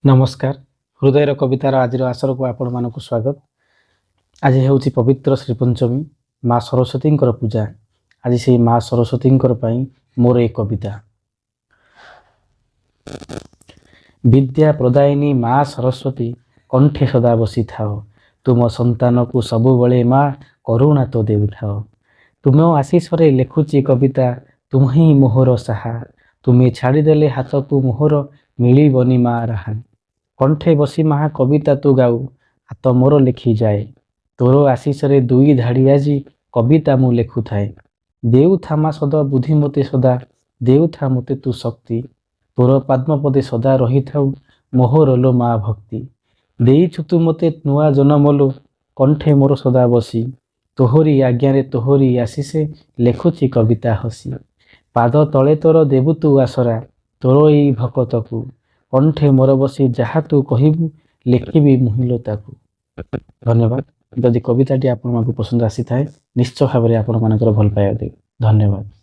ନମସ୍କାର। ହୃଦୟର କବିତାର ଆଜିର ଆସରକୁ ଆପଣମାନଙ୍କୁ ସ୍ୱାଗତ। ଆଜି ହେଉଛି ପବିତ୍ର ଶ୍ରୀପଞ୍ଚମୀ, ମା ସରସ୍ୱତୀଙ୍କର ପୂଜା। ଆଜି ସେଇ ମା ସରସ୍ୱତୀଙ୍କର ପାଇଁ ମୋର ଏ କବିତା। ବିଦ୍ୟା ପ୍ରଦାୟିନୀ ମା ସରସ୍ୱତୀ, କଣ୍ଠେ ସଦା ବସିଥାଅ। ତୁମ ସନ୍ତାନକୁ ସବୁବେଳେ ମା କରୁଣା ତ ଦେଉଥାଅ। ତୁମ ଆଶିଷରେ ଲେଖୁଛି କବିତା, ତୁମ ହିଁ ମୋହର ସାହା। ତୁମେ ଛାଡ଼ିଦେଲେ ହାତକୁ ମୋହର ମିଳିବନି ମା ରାହା। କଣ୍ଠେ ବସି ମା କବିତା ତୁ ଗାଉ, ହାତ ମୋର ଲେଖିଯାଏ। ତୋର ଆଶିଷରେ ଦୁଇ ଧାଡ଼ି ଆଜି କବିତା ମୁଁ ଲେଖୁଥାଏ। ଦେଉଥା ମା ସଦ ବୁଦ୍ଧି ମୋତେ ସଦା, ଦେଉଥା ମୋତେ ତୁ ଶକ୍ତି। ତୋର ପଦ୍ମପଦେ ସଦା ରହିଥାଉ ମୋହର ଲୋ ମା ଭକ୍ତି। ଦେଇଛୁ ତୁ ମୋତେ ନୂଆ ଜନମ ଲୋ, କଣ୍ଠେ ମୋର ସଦା ବସି। ତୋହରି ଆଜ୍ଞାରେ ତୋହରି ଆଶିଷେ ଲେଖୁଛି କବିତା ହସି। ପାଦ ତଳେ ତୋର ଦେବୁ ତୁ ଆସରା ତୋର ଏଇ ଭକତକୁ। କଣ୍ଠେ ମୋର ବସି ଯାହା ତୁ କହିବୁ ଲେଖିବି ମୁହିଁ ଲୋ ତାକୁ। ଧନ୍ୟବାଦ। ଯଦି କବିତାଟି ଆପଣମାନଙ୍କୁ ପସନ୍ଦ ଆସିଥାଏ, ନିଶ୍ଚୟ ଭାବରେ ଆପଣମାନଙ୍କର ଭଲ ପାଇବା ଦେବେ। ଧନ୍ୟବାଦ।